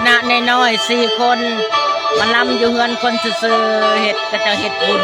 ນະນ້ອຍໆ ສີ່ຄົນ ມາລຳຢູ່ເຮືອນຄົນຊື່ໆ ເຮັດ ເຂົາເຈົ້າເຮັດບຸນ.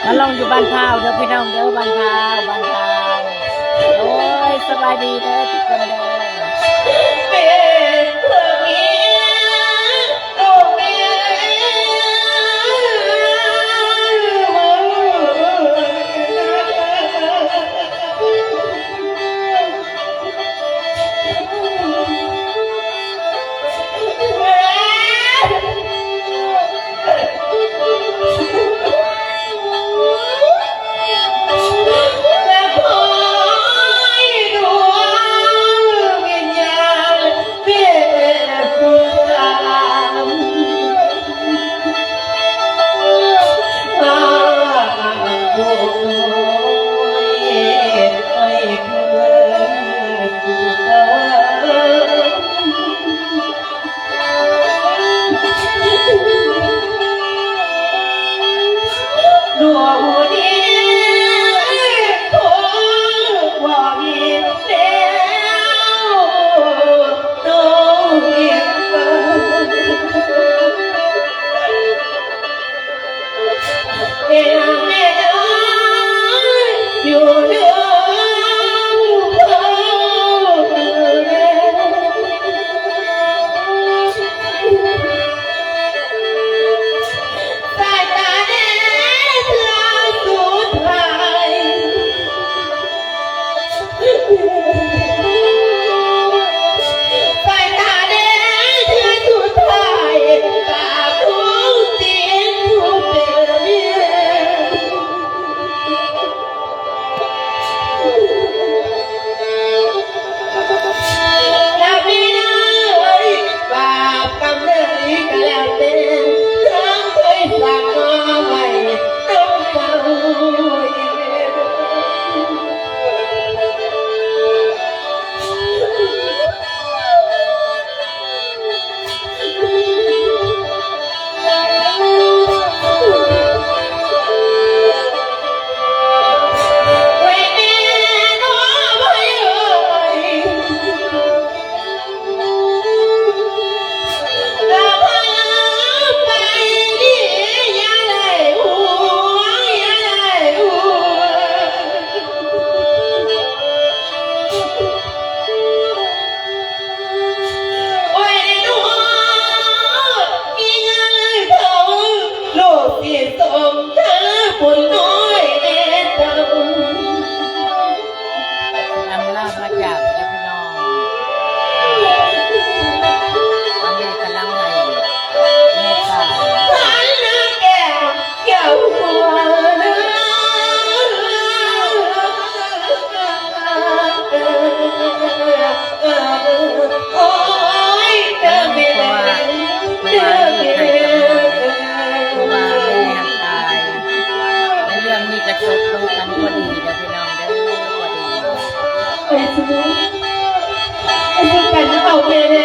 ມາລອງຢູ່ບ້ານພ້າວເດີພີ່ນ້ອງເດີ ບ້ານພ້າວ ບ້ານພ້າວ. ໂອ້ຍ ສະບາຍດີເດີທຸກຄົນເດີ. ເອົາແມ່ແດ່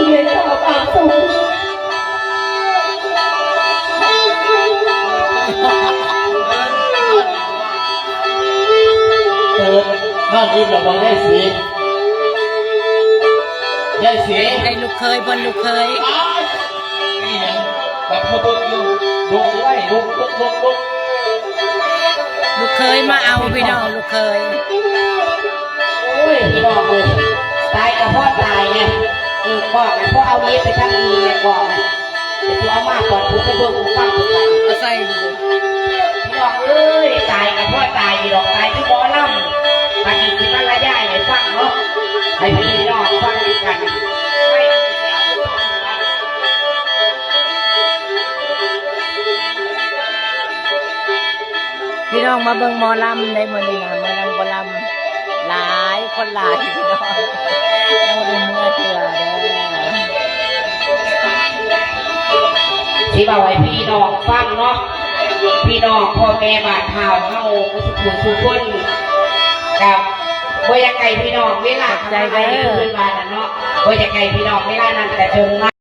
ແມ່ຂ້າບາງຄົນ ເອີ ນອນອີ່ມແລ້ວບໍ່ ຍາຍສີ? ຍາຍສີ ໄດ້ລູກເຂີຍ ເພິ່ນລູກເຂີຍ ອ້າຍ ອີ່ຫຍັງ ແບບເຂົາເບິ່ງຢູ່ ລຸກໄວ້ ລຸກ ລຸກ ລຸກ ລຸກ ລູກເຂີຍມາເອົາ ພີ່ນ້ອງ ລູກເຂີຍ. ໂອ້ຍ ພີ່ນ້ອງເອີຍ ຕາຍກໍພໍຕາຍແນ່ ເອີ ບອກໃຫ້ພວກເອົາເຮັດໄປທາງອື່ນແນ່ ບອກໃຫ້ ເປັນຜູ້ເອົາມາກ່ອນ ຜູ້ໄປເບິ່ງຜູ້ຟັງຜູ້ໄປ ອາໄສຢູ່ ພີ່ນ້ອງເອີຍ ຕາຍກໍພໍຕາຍຢູ່ດອກ ຕາຍຄືໝໍລຳ ບັດນີ້ຊິມາລະຍາຍໃຫ້ຟັງເນາະ ໃຫ້ພີ່ນ້ອງຟັງນຳກັນ. ພີ່ນ້ອງມາເບິ່ງໝໍລຳໃດມື້ນີ້ນະ ໝໍລຳ ໝໍລຳ ຫຼາຍ ຄົນຫຼາຍພີ່ນ້ອງ ຍັງບໍ່ໄດ້ເມືອເທື່ອເດີ. ຊິເວົ້າໃຫ້ພີ່ນ້ອງຟັງເນາະ ພີ່ນ້ອງພໍ່ແມ່ບ້ານທ້າວເຮົາ ໝົດທຸກຜູ້ທຸກຄົນ ກໍບໍ່ຢາກໃຫ້ພີ່ນ້ອງເວລາ ຂອບໃຈເດີ ເພິ່ນວ່ານັ້ນເນາະ ບໍ່ຢາກໃຫ້ພີ່ນ້ອງເວລານັ້ນກະຈົນມາ